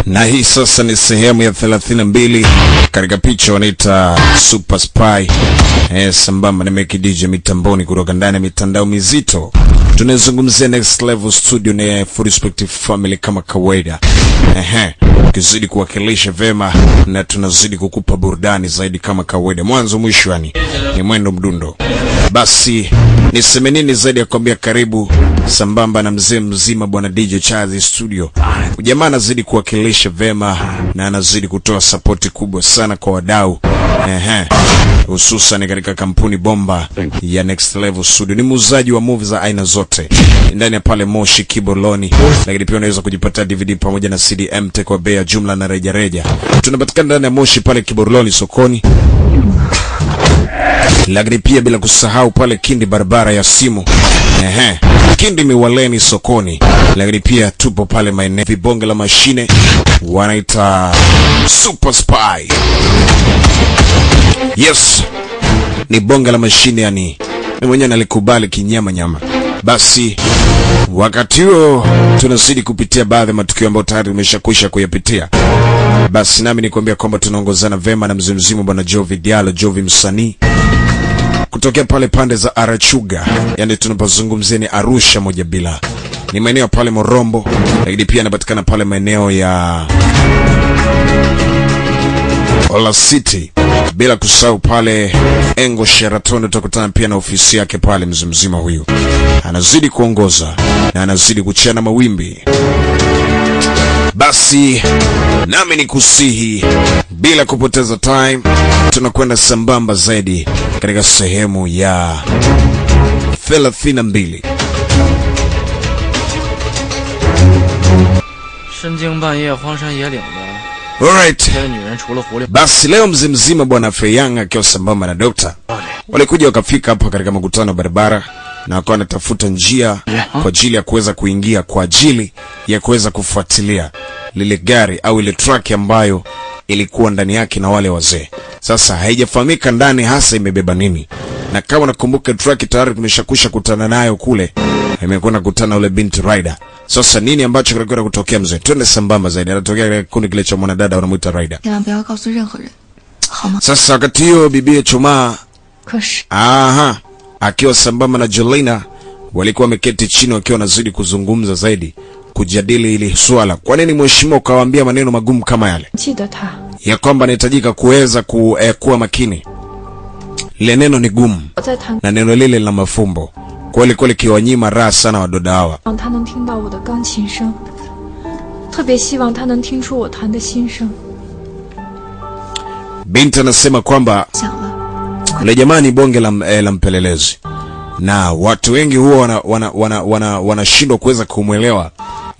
Na hii sasa ni sehemu ya 32 katika picha wanaita Super Spy. Sambamba na Meki DJ mitamboni kutoka ndani ya mitandao mizito. Tunazungumzia Next Level Studio na Full Respective Family kama kawaida. Ehe, kizidi kuwakilisha vema na tunazidi kukupa burudani zaidi kama kawaida, mwanzo mwisho, yani ni mwendo mdundo. Basi niseme nini zaidi ya kuambia karibu sambamba na mzee mzima bwana DJ Charles Studio. Jamaa anazidi kuwakilisha vema na anazidi kutoa sapoti kubwa sana kwa wadau. Ehe, hususan katika kampuni bomba ya Next Level Studio. Ni muuzaji wa movie za aina zote ndani ya pale Moshi Kiboloni, lakini pia unaweza kujipatia DVD pamoja na CD MT kwa bei ya jumla na rejareja. Tunapatikana ndani ya Moshi pale Kiboloni sokoni, lakini pia bila kusahau pale Kindi barabara ya simu. Ehe, Kindi Miwaleni sokoni, lakini pia tupo pale maeneo vibonge la mashine wanaita Super Spy. Yes, ni bonge la mashine, yani mimi mwenyewe nalikubali kinyama nyama. Basi wakati huo tunazidi kupitia baadhi ya matukio ambayo tayari tumeshakwisha kuyapitia. Basi nami nikwambia kwamba tunaongozana vema na mzee mzima bwana Jovi Diallo, Jovi msanii kutokea pale pande za Arachuga, yani tunapozungumzia ni Arusha moja bila, ni maeneo pale Morombo, lakini pia anapatikana pale maeneo ya Ola City, bila kusahau pale Engo Sheraton utakutana pia na ofisi yake pale. Mzee mzima huyu anazidi kuongoza na anazidi kuchana mawimbi. Basi nami nikusihi bila kupoteza time, tunakwenda sambamba zaidi katika sehemu ya 32. 深更半夜，荒山野岭的， Alright. 这个女人除了狐狸， Basi leo mzee mzima bwana Feyang akiwa sambamba na dokta walikuja wakafika hapa katika makutano ya barabara na wakawa wanatafuta njia kwa ajili ya kuweza kuingia kwa ajili ya kuweza kufuatilia lile gari au ile truck ambayo ilikuwa ndani yake na wale wazee. Sasa haijafahamika ndani hasa imebeba nini, na kama nakumbuka truck tayari tumeshakwisha kutana nayo kule, imekwenda kukutana na ule binti Rider. Sasa nini ambacho kinakwenda kutokea mzee? Twende sambamba zaidi. Anatokea katika kundi kile cha mwanadada wanamuita Rider. 千万不要告诉任何人，好吗？ Sasa wakati hiyo bibie Chumaa 可是 aha, akiwa sambamba na Jolina walikuwa wameketi chini wakiwa wanazidi kuzungumza zaidi, kujadili ili swala. Kwa nini mheshimiwa ukawaambia maneno magumu kama yale 记得他， ya kwamba anahitajika kuweza kuwa makini? Lile neno ni gumu 我在弹， na neno lile lina mafumbo kweli kweli, kiwanyima raha sana wadoda hawa. 让他能听到我的钢琴声，特别希望他能听出我弹的心声。 Binti anasema kwamba 想了， yule jamaa ni bonge la mpelelezi na watu wengi huwa wanashindwa wana kuweza kumwelewa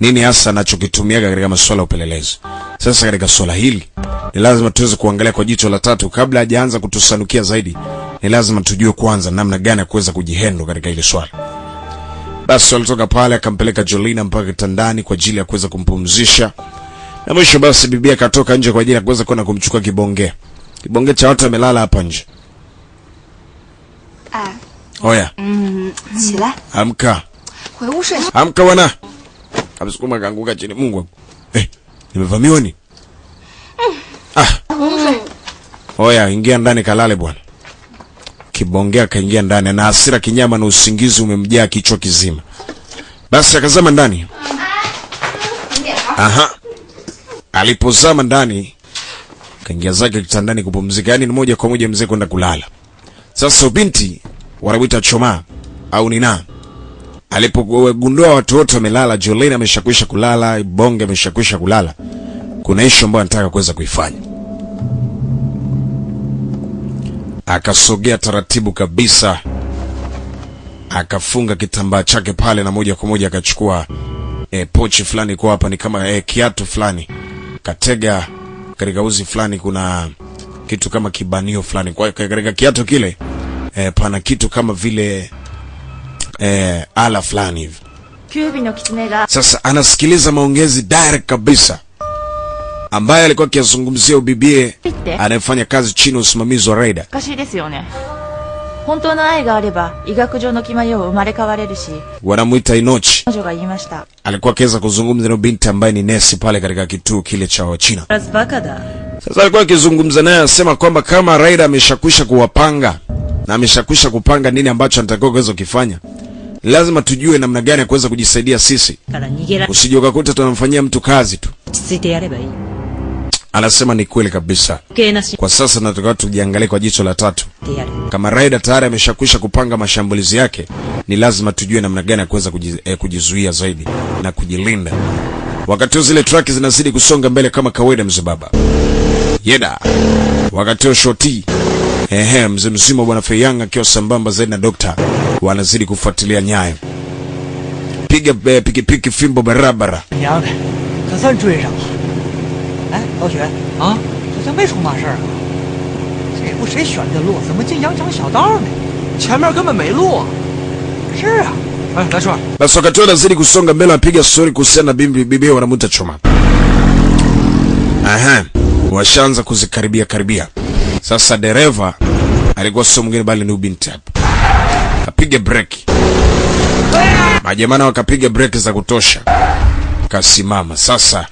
nini hasa anachokitumiaga katika masuala ya upelelezi. Sasa katika suala hili ni lazima tuweze kuangalia kwa jicho la tatu kabla hajaanza kutusanukia zaidi. Ni lazima tujue kwanza namna gani ya kuweza kujihendo katika hili swala. Basi walitoka pale, akampeleka Jolina mpaka kitandani kwa ajili ya kuweza kumpumzisha, na mwisho basi bibi akatoka nje kwa ajili ya kuweza kwenda kumchukua kibonge. Kibonge cha watu amelala hapa nje. 哎， Oya, 起来， amka. 回屋睡。 Amka bwana. Kamsukuma kaanguka chini. Mungu wangu. Nimevamiwa ni? Ah. Oya, ingia ndani kalale bwana. Kibongea kaingia ndani na hasira kinyama na usingizi umemjaa kichwa kizima. Basi akazama ndani. Aha. Alipozama ndani kaingia zake kitandani kupumzika, yaani ni moja kwa moja mzee kwenda kulala. Sasa binti wanamwita Choma au Nina alipogundua watu wote wamelala, Jolene ameshakwisha kulala, Bonge ameshakwisha kulala, kuna ishu ambayo anataka kuweza kuifanya. Akasogea taratibu kabisa, akafunga kitambaa chake pale na moja kwa moja akachukua pochi fulani kwa hapa, ni kama kiatu fulani, katega katika uzi fulani, kuna kitu kama kibanio fulani kwa katika kiatu kile pana kitu kama vile ala fulani hivi. キュービの狐が Sasa anasikiliza maongezi direct kabisa ambaye alikuwa akiyazungumzia ubibie って anayefanya kazi chini ya usimamizi wa Raida. おかしいですよね。本当の愛があれば医学上の決まりを生まれ変われるし、 Wanamuita Inochi. 彼女が言いました。 Alikuwa akiweza kuzungumza na binti ambaye ni nesi pale katika kituo kile cha Wachina. バカだ。 Sasa alikuwa akizungumza naye anasema kwamba kama Raida ameshakwisha kuwapanga na ameshakwisha kupanga nini ambacho anatakiwa kuweza kukifanya, lazima tujue namna gani ya kuweza kujisaidia sisi. から逃げら Usije ukakuta tunamfanyia mtu kazi tu. 落ち着いてやればいい。 Anasema ni kweli kabisa. 余計なし Kwa sasa tunatakiwa tujiangalie kwa jicho la tatu. てやる。 Kama Raida tayari ameshakwisha kupanga mashambulizi yake, ni lazima tujue namna gani ya kuweza kujizuia zaidi na kujilinda. Wakati huo zile truck zinazidi kusonga mbele kama kawaida, mzee baba. Yeda. Wakati huo shoti. Ehe, mzee mzima bwana Feyang akiwa sambamba zaidi na dokta wanazidi kufuatilia nyayo. Piga pikipiki fimbo barabara. 娘的，可算追上了。哎，老许啊，好像没出嘛事儿啊。这也不谁选的路，怎么进羊肠小道呢？ 前面根本没路啊！ 是啊， 哎，来顺， Basi wakati huo anazidi kusonga mbele, anapiga stori kuhusiana na bibi wanamuita Choma. Aha, washaanza kuzikaribia karibia. Sasa dereva alikuwa sio mwingine bali ni binti hapo. Apiga breki. Majamana wakapiga breki za kutosha. Kasimama. Sasa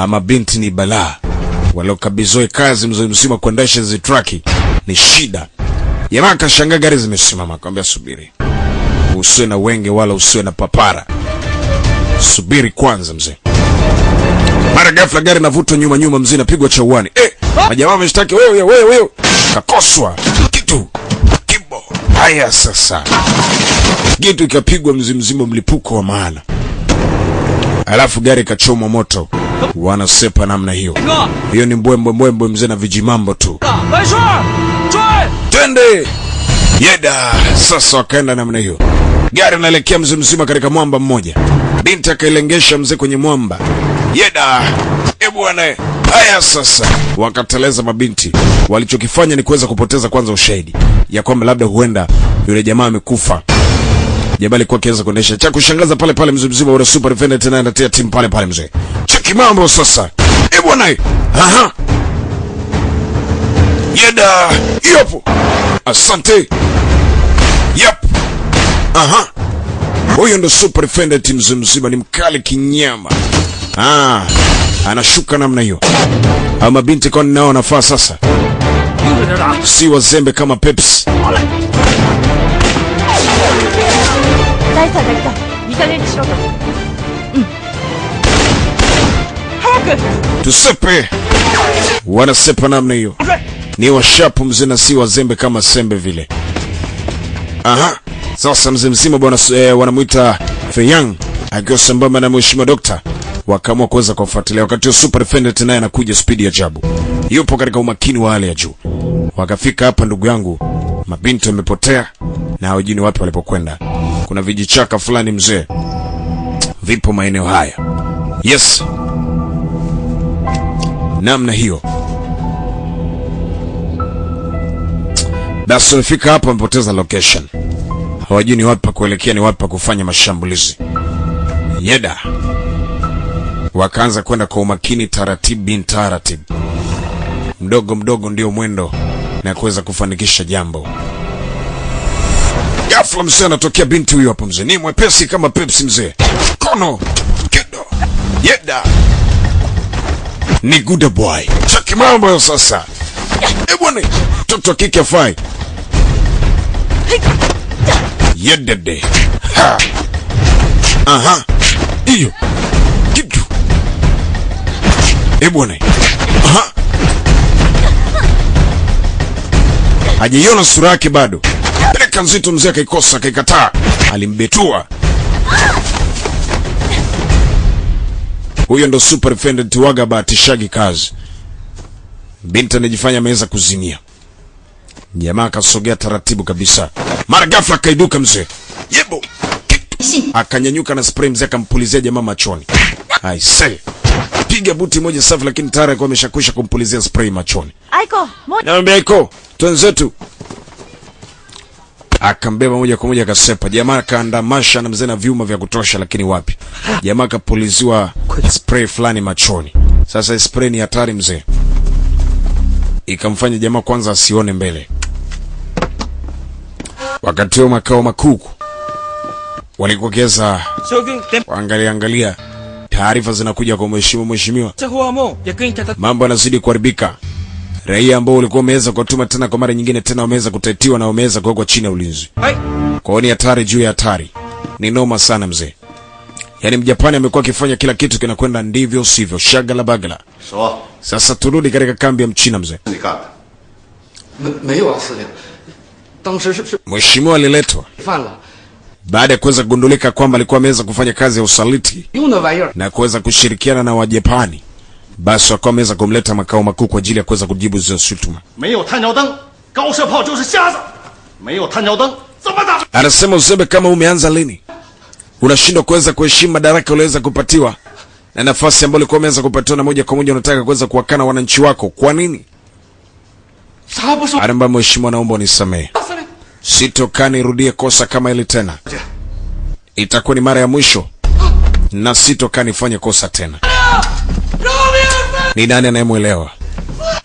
mabinti ni balaa. Waliokabidhiwa kazi mzee mzima kuendesha hizi traki ni shida. Jamaa akashangaa gari zimesimama, akamwambia subiri. Usiwe na wenge wala usiwe na papara. Subiri kwanza mzee. Mara ghafla gari navutwa nyuma nyuma mzee, napigwa chauani. Majamaa wameshtaki wewe wewe wewe. Kakoswa kitu kibo. Haya sasa. Kitu ikapigwa mzee mzima, mlipuko wa maana. Alafu gari kachomwa moto. Wanasepa namna hiyo. 哥， Hiyo ni mbwembwe mbwembwe mzee na vijimambo tu. 来顺，追！ Twende! Yeda! Sasa wakaenda namna hiyo. Gari naelekea mzee mzima katika mwamba mmoja. Binti akailengesha mzee kwenye mwamba. Yeda! E bwana! Haya sasa. Wakateleza mabinti. Walichokifanya ni kuweza kupoteza kwanza ushahidi ya kwamba labda huenda yule jamaa amekufa. Jamaa alikuwa akiweza kuendesha. Cha kushangaza pale pale mzee mzima ule super defender tena anatia timu pale pale mzee. Cheki mambo sasa. E bwana! Aha! Yeda! Yopo! Asante. Yep. Aha. Huyo ndo super defender team mzima, ni mkali kinyama. Ah, anashuka namna hiyo. Hao mabinti kwani nao wanafaa sasa. 盯着点打！ Si wazembe kama Pepsi. 大地さんが来た。いい加減にしろと。うん。早く。 Tusepe. Wanasepa namna hiyo. Ni washapu mzee na si wazembe kama sembe vile. Aha. Sasa mzee mzima bwana wanamuita Feyang akiwa sambamba na mheshimiwa dokta wakaamua kuweza kuwafuatilia. Wakati huo super defender naye anakuja spidi ya ajabu, yupo katika umakini wa hali ya juu. Wakafika hapa, ndugu yangu, mabinti wamepotea na hawajui ni wapi walipokwenda. Kuna vijichaka fulani mzee, vipo maeneo haya. Yes, namna hiyo. Basi wamefika hapa, wamepoteza location, hawajui ni wapi pa kuelekea, ni wapi pa kufanya mashambulizi. Yeda, wakaanza kwenda kwa umakini, taratibu bin taratibu, mdogo mdogo ndio mwendo na kuweza kufanikisha jambo. Ghafla mzee anatokea binti huyu hapo mzee, ni mwepesi kama Pepsi mzee, kono kido yeda, ni good boy. Cheki mambo sasa. Eh bwana, mtoto wa kike afai. Yedede. Ha. Aha. Iyo. Kitu. Eh bwana. Aha. Hajaiona sura yake bado. Peleka nzito mzee akaikosa, akaikataa. Alimbetua. Huyo ndo superintendent waga bahatishagi kazi. Binti anajifanya ameweza kuzimia. Jamaa akasogea taratibu kabisa. Mara ghafla akaiduka mzee. Yebo. Akanyanyuka na spray mzee akampulizia jamaa machoni. I say. Piga buti moja safi, lakini tayari alikuwa ameshakwisha kumpulizia spray machoni. Aiko, Naambia Aiko, twenzetu. Akambeba moja kwa moja akasepa. Jamaa akaandamasha na mzee na vyuma vya kutosha, lakini wapi? Jamaa akapuliziwa spray fulani machoni. Sasa spray ni hatari mzee. Ikamfanya jamaa kwanza asione mbele. Wakati huo makao makuu walikokeza angalia angalia, taarifa zinakuja kwa mheshimiwa, mambo yanazidi kuharibika. Raia ambao ulikuwa umeweza kuwatuma tena kwa mara nyingine tena wameweza kutetiwa na wameweza kuwekwa chini ya ulinzi. Kwa hiyo ni hatari juu ya hatari. Ni noma sana mzee. Yaani Mjapani amekuwa akifanya kila kitu kinakwenda ndivyo sivyo, shagala bagala. Sasa turudi katika kambi ya Mchina mzee. Mheshimiwa aliletwa baada ya kuweza kugundulika kwamba alikuwa ameweza kufanya kazi ya usaliti na kuweza kushirikiana na Wajapani, basi wakawa wameweza kumleta makao makuu kwa ajili ya kuweza kujibu hizo shutuma. Anasema uzembe kama umeanza lini? Unashindwa kuweza kuheshimu madaraka uliweza kupatiwa na nafasi ambayo ulikuwa umeweza kupatiwa, na moja kwa moja unataka kuweza kuwakana wananchi wako. Kwa nini? Aramba, mheshimiwa, naomba unisamehe. Sitokani rudie kosa kama hili tena. Itakuwa ni mara ya mwisho na sitokani fanye kosa tena. Ni nani anayemuelewa?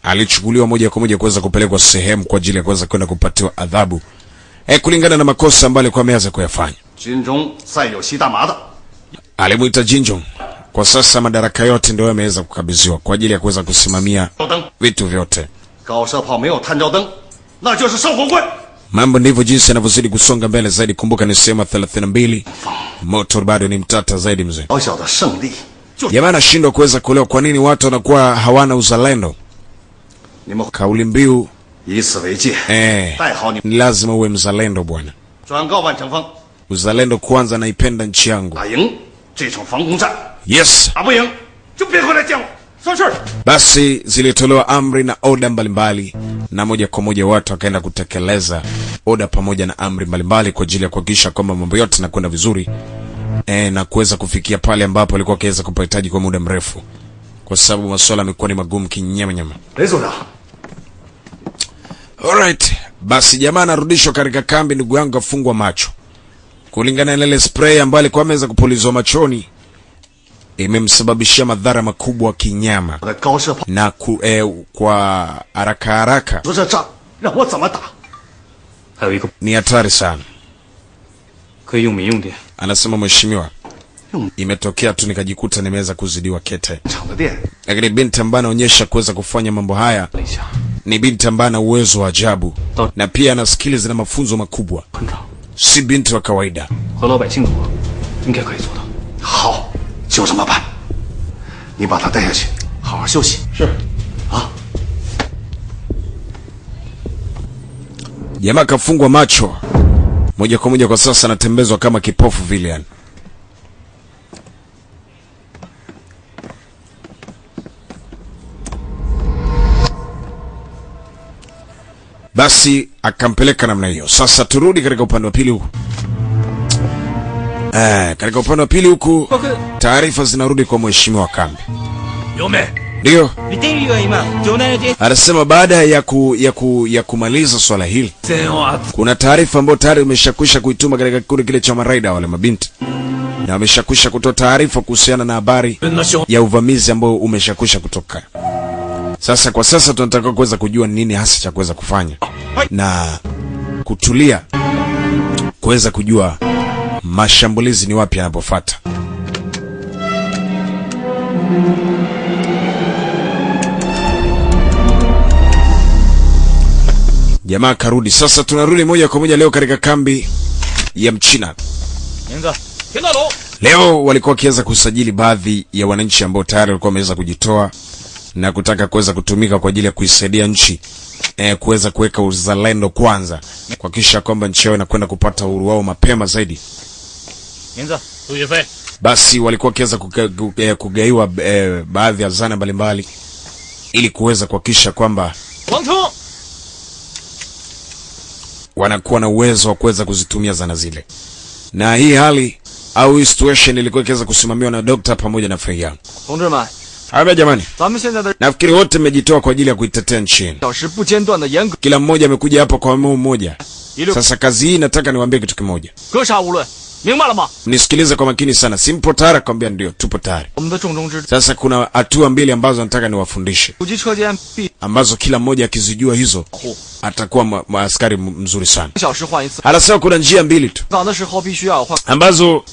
Alichukuliwa moja kwa moja kuweza kupelekwa sehemu kwa ajili ya kuweza kwenda kupatiwa adhabu kulingana na makosa ambayo alikuwa ameanza kuyafanya. Alimuita Jinjong. Kwa sasa madaraka yote ndio yameweza kukabidhiwa kwa ajili ya kuweza kusimamia vitu vyote. Mambo ndivyo jinsi yanavyozidi kusonga mbele zaidi. Kumbuka ni sehemu 32. Moto bado ni mtata zaidi mzee. Jamaa anashindwa kuweza kuelewa kwa nini watu wanakuwa hawana uzalendo. Kauli mbiu ni lazima uwe mzalendo bwana. Uzalendo kwanza, naipenda nchi yangu. Yes. Basi zilitolewa amri na oda mbalimbali, na moja kwa moja watu wakaenda kutekeleza oda pamoja na amri mbalimbali kwa ajili ya kuhakikisha kwamba mambo yote yanakwenda vizuri na kuweza kufikia pale ambapo walikuwa wakiweza kupahitaji kwa muda mrefu, kwa sababu masuala yamekuwa ni magumu kinyama nyama. Alright, basi jamaa anarudishwa katika kambi, ndugu yangu afungwa macho. Kulingana na ile spray ambayo alikuwa ameweza kupulizwa machoni, imemsababishia madhara makubwa kinyama na kwa haraka haraka ni hatari sana. Anasema mheshimiwa, imetokea tu nikajikuta nimeweza kuzidiwa kete. Lakini binti ambaye anaonyesha kuweza kufanya mambo haya ni binti ambaye ana uwezo wa ajabu na pia ana skills na mafunzo makubwa, si binti wa kawaida. Jamaa kafungwa macho moja kwa moja, kwa sasa anatembezwa kama kipofu vile yani. Basi akampeleka namna hiyo. Sasa turudi katika upande wa pili huku. Katika upande wa pili huku taarifa zinarudi kwa mheshimiwa wa kambi. Ndio. Anasema baada ya kumaliza swala hili, kuna taarifa ambayo tayari umeshakwisha kuituma katika kikundi kile cha maraida wale mabinti, na wameshakwisha kutoa taarifa kuhusiana na habari ya uvamizi ambao umeshakwisha kutoka. Sasa kwa sasa tunataka kuweza kujua nini hasa cha kuweza kufanya na kutulia kuweza kujua mashambulizi ni wapi yanapofuata. Jamaa karudi. Sasa tunarudi moja kwa moja leo katika kambi ya Mchina. Leo walikuwa wakianza kusajili baadhi ya wananchi ambao tayari walikuwa wameweza kujitoa na kutaka kuweza kutumika kwa ajili ya kuisaidia nchi kuweza kuweka uzalendo kwanza, kuhakikisha kwamba nchi yao inakwenda kupata uhuru wao mapema zaidi. Basi walikuwa wakianza kugaiwa baadhi ya zana mbalimbali ili kuweza kuhakikisha kwamba wanakuwa na uwezo wa kuweza kuzitumia zana zile. Na hii hali au situation ilikuwa ikiweza kusimamiwa na dokta pamoja na Fei Yang. Haya jamani, nafikiri wote mmejitoa kwa ajili ya kuitetea nchi yenu. Kila mmoja amekuja hapa kwa moyo mmoja. Sasa kazi hii nataka niwaambie kitu kimoja. 明白了吗？ Nisikilize kwa makini sana. Si mpo tayari? Akamwambia ndio, tupo tayari. 我们的重中之 Sasa kuna hatua mbili ambazo nataka niwafundishe, 主机车间必 ambazo kila mmoja akizijua hizo 保护， atakuwa askari mzuri sana. 小时换一次。 Anasema kuna njia mbili tu 岗的时候必须要换 ambazo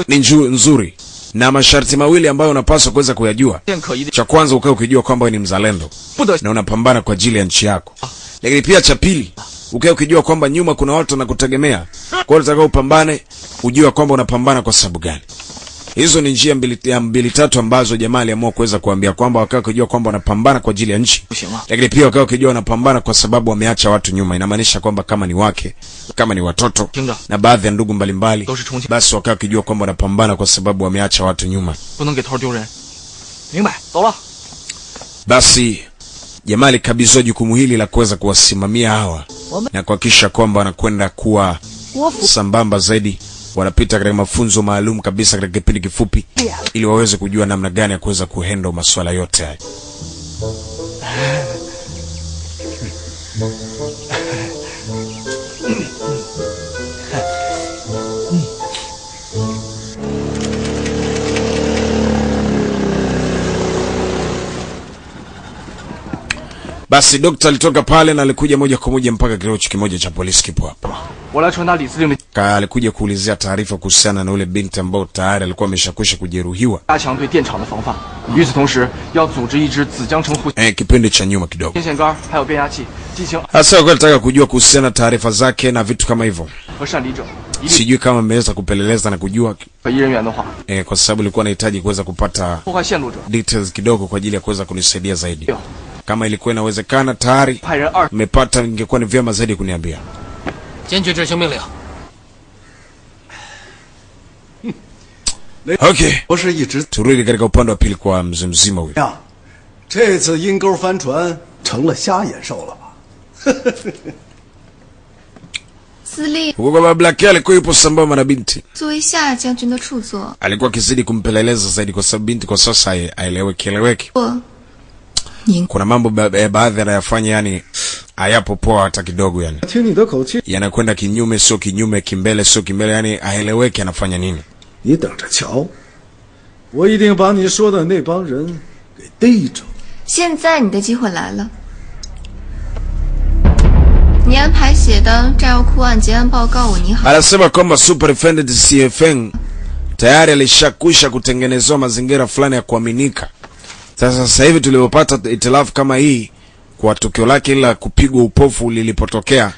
ni nzuri na masharti mawili ambayo unapaswa kuweza kuyajua. 电可疑的， Cha kwanza, ukae ukijua kwamba wewe ni mzalendo 不得 na unapambana kwa ajili ya nchi yako, lakini pia cha pili, ukae ukijua kwamba nyuma kuna watu wanakutegemea. Kwa hiyo unataka upambane, ujue kwamba unapambana kwa sababu gani. Hizo ni njia mbili tatu ambazo jamaa aliamua kuweza kuambia kwamba wakae ukijua kwamba wanapambana kwa ajili ya nchi, 不行了。 lakini pia wakae ukijua wanapambana kwa sababu wameacha watu nyuma. Inamaanisha kwamba kama ni wake, kama ni watoto 听着， na baadhi ya ndugu mbalimbali, 都是重庆， basi wakae wakijua kwamba wanapambana kwa sababu wameacha watu nyuma. 不能给头丢人。明白，走了。 Basi jamaa alikabidhiwa jukumu hili la kuweza kuwasimamia hawa na kuhakikisha kwamba wanakwenda kuwa 国府 sambamba zaidi, wanapita katika mafunzo maalum kabisa katika kipindi kifupi, ili waweze kujua namna gani ya kuweza kuhandle masuala yote haya. Basi dokta alitoka pale na alikuja moja kwa moja mpaka kituo kimoja cha polisi kipo hapa. 我来传达李司令的 Alikuja kuulizia taarifa kuhusiana na ule binti ambao tayari alikuwa ameshakwisha kujeruhiwa 加强对电厂的防范。与此同时，要组织一支子江城护 kipindi cha nyuma kidogo. 电线杆还有变压器进行 Hasa kwa alitaka kujua kuhusiana na taarifa zake na vitu kama hivyo. 和擅离者，一律 Sijui kama ameweza kupeleleza na kujua 可疑人员的话， kwa sababu ilikuwa nahitaji kuweza kupata 破坏线路者， details kidogo kwa ajili ya kuweza kunisaidia zaidi. 六 Kama ilikuwa inawezekana tayari 派人二 mmepata, ingekuwa ni vyema zaidi kuniambia. 坚决执行命令。 Okay, 不是一直 turudi katika upande wa pili kwa mzee mzima huyu. 呀，这次阴沟翻船成了瞎眼兽了吧？ 司令 Huko kwa Black alikuwa yupo sambamba na binti. 作为夏将军的处座， Alikuwa akizidi kumpeleleza zaidi kwa sababu binti kwa sasa haeleweki eleweki. 不，您 Kuna mambo baadhi anayafanya yani hayapo poa hata kidogo yani. 听你的口气， Yanakwenda kinyume sio kinyume, kimbele sio kimbele, yani haeleweki anafanya nini. 你等着瞧，我一定把你说的那帮人给逮着。 现在你的机会来了。你安排写的炸药库案结案报告我拟好， Anasema kwamba Superintendent CFN tayari alishakwisha kutengenezewa mazingira fulani ya kuaminika. Sasa hivi tulipopata itilafu kama hii kwa tukio lake la kupigwa upofu lilipotokea,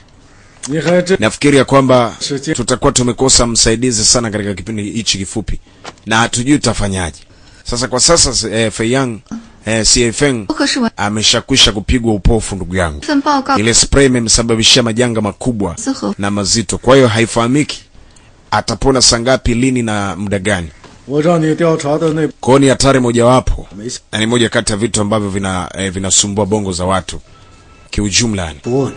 你还真 nafikiri ya kwamba tutakuwa tumekosa msaidizi sana katika kipindi hichi kifupi na hatujui tutafanyaje. Sasa kwa sasa Feiyang CFN 可是我 ameshakwisha kupigwa upofu ndugu yangu. 份报告 Ile spray imemsababishia majanga makubwa 司和 na mazito. Kwa hiyo haifahamiki atapona saa ngapi, lini na muda gani. 我让你调查的那 Kwa hiyo ni hatari mojawapo 没想 na ni moja kati ya vitu ambavyo vinasumbua bongo za watu kiujumla. Yani 过你，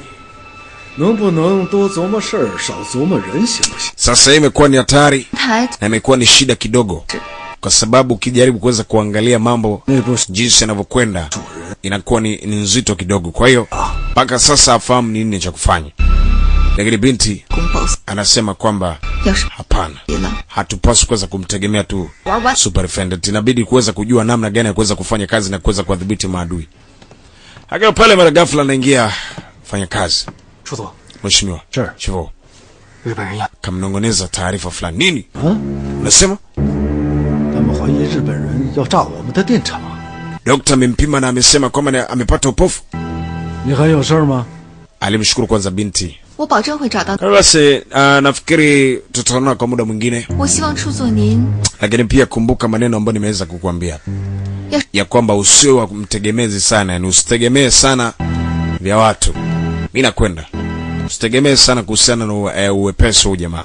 能不能多琢磨事儿，少琢磨人，行不行？ sasa hii imekuwa ni hatari 台 na imekuwa ni shida kidogo, kwa sababu ukijaribu kuweza kuangalia mambo 那不是 jinsi yanavyokwenda inakuwa ni nzito kidogo. Kwa hiyo mpaka sasa afahamu ni nini cha kufanya, lakini binti 公 boss anasema kwamba 要是 hapana, 别了， hatupaswi kuweza kumtegemea tu 玩完 superintendent. Inabidi kuweza kujua namna gani ya kuweza kufanya kazi na kuweza kuwadhibiti maadui. Akiwa pale, mara ghafla anaingia fanya kazi. 处座， Mheshimiwa Sure. Chivo 日本人要 kamnongoneza taarifa fulani. Nini unasema? 他们怀疑日本人要炸我们的电厂。 Dokta amempima na amesema kwamba amepata upofu. 你还有事儿吗？ Alimshukuru kwanza binti. 我保证会找到。 Basi nafikiri tutaonana kwa muda mwingine, 我希望处座您 lakini pia kumbuka maneno ambayo nimeweza kukuambia ya kwamba usiwe wa mtegemezi sana, yani usitegemee sana vya watu. Mimi nakwenda, usitegemee sana kuhusiana na uwepesi huu jamaa.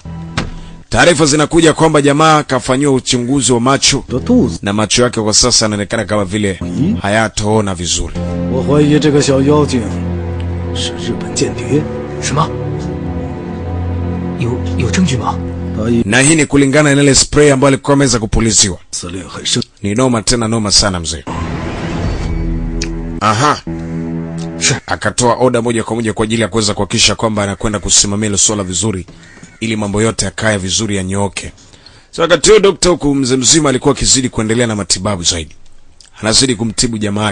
Taarifa zinakuja kwamba jamaa kafanyiwa uchunguzi wa macho 的肚子， na macho yake kwa sasa yanaonekana kama vile hayatoona vizuri. 我怀疑这个小妖精是日本间谍。 什么？有证据吗？ 他一 Na hii ni kulingana na ile spray ambayo alikuwa ameweza kupuliziwa. 司令很生， Ni noma tena noma sana mzee. Aha. Akatoa oda moja kwa moja kwa ajili ya kuweza kuhakikisha kwamba anakwenda kusimamia ile swala vizuri Ili mambo yote yakae vizuri, yanyooke. So wakati huo dokta huku mzee mzima alikuwa akizidi kuendelea na matibabu zaidi, anazidi kumtibu jamaa.